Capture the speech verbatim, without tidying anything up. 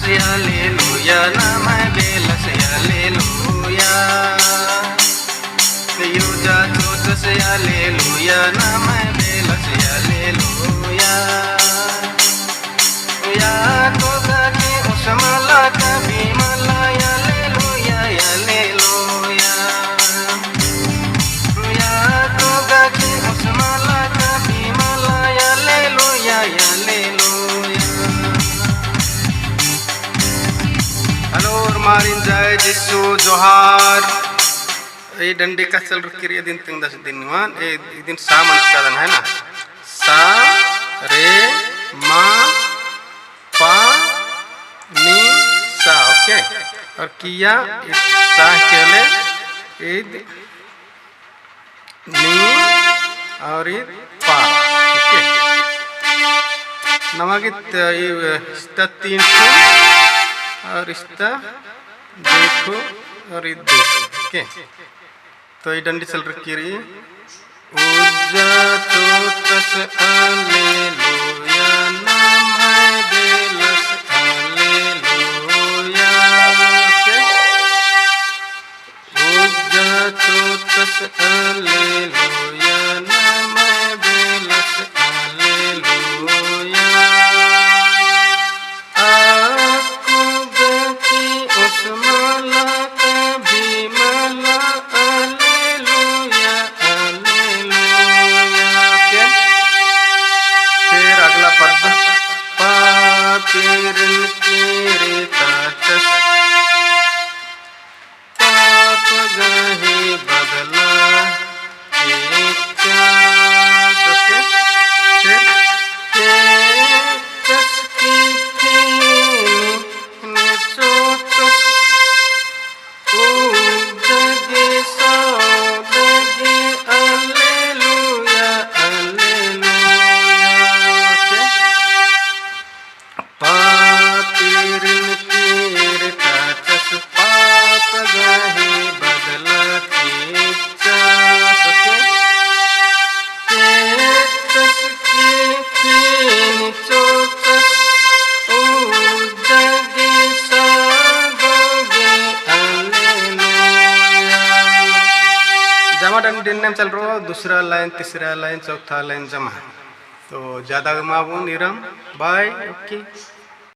हालेलुया, नम्है बेलस हालेलुया। यूजा चोचस हालेलुया, नम्है बेलस हालेलुया। या तो गाके उस मला का भी मला, हालेलुया, हालेलुया। या तो गाके उस मला का भी मला, हालेलुया, हालेलुया। Hello, ओर्मारिन जय जिसु, जोहार। ई डंडी का चल रुकी रई, इदिन तिंगदस दिनुआन, ए, इदिन सा मंजका दन है ना। सा, रे, मा, पा, नी, सा, OK। और किया, इ सा केले, इद, नी और ई पा। OK। नमा गे त-, ई, इस्ता तीन ठो और इस्ता दो ठो और ई दो ठो। OK। तो ई डंडी चल रुकी रई। उज्जा चोचस हालेलुया, नम्है बेलस हालेलुया। OK। उज्जा चोचस हालेलुया, नम्है बेलस हालेलुया। आकु गकी उस मला का भी मला, हालेलुया, हालेलुया। OK। फिर अगला पद, पापिरिन किर्री ताचस। पाप गही बदला केचस। OK। फिर केचस की फिन चोचस। उज्जा गे सौदगे हालेलुया, हालेलुया। OK। पापिरिन किर्री ताचस, पाप गही बदला केचस। OK। केचस की फिन चोचस, उज्जा गे सौदगे हालेलुया। जमा डंडी एन्नेम चल रओ, दूसरा line, तीसरा line, चौथा line जमा। तो ज्यादा गमाबोन, इरम, bye, OK।